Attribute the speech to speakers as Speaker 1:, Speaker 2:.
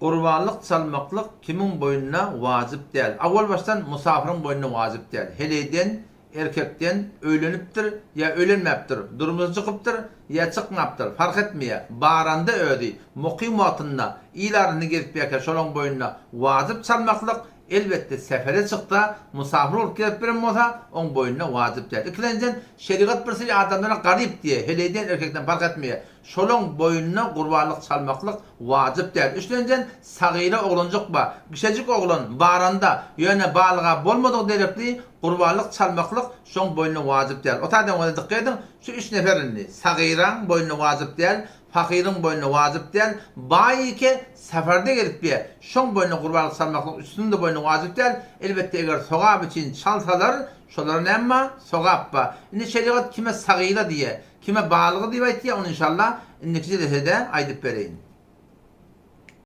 Speaker 1: Gurbanlyk çalmaklyk kimiň boýnuna wajyp däl? Awal başdan musafyryň boýnuna wajyp däl. Heleýden, erkekden, öýlenipdir ýa öýlenmäpdir, durmuşa çykypdyr ýa çykmapdyr, fark etmeýär. Baranda özi, mukym wagtynda, il arasynda gezip ýärkä şolaň boýnuna wajyp çalmaklyk, elbetde sefere çyksa, musafyr bolup gezip ýören bolsa, oň boýnuna wajyp däl. Ikilenjiden, şerigat bir sürü adamlara garyp diýýär, heleýden, erkekden fark etmeýär. Şolaň boýnuna gurbanlyk çalmaklyk wajyp däl. Üçlenjen sagyra oglanjyk bar. Kişejik oglan baranda, ýöne balyga bolmadygy derekli gurbanlyk çalmaklyk şoň boýnuna wajyp däl. O taýdan bolsa dykgat ediň, şu üç nefer indi, sagyraň boýnuna wajyp däl, pahyryň boýnuna wajyp däl, baý ike safarda gezip ýe, şoň boýnuna gurbanlyk çalmaklyk üçüsiniň-de boýnuna wajyp däl. Elbetde eger sogap üçin çalsalar, şolara näme bar? Sogap bar. Indi şerigat kime sagyra diýýär, Kime balygy diýip aýtýa ony inşallah indiki jelesede aýdyp bereýin.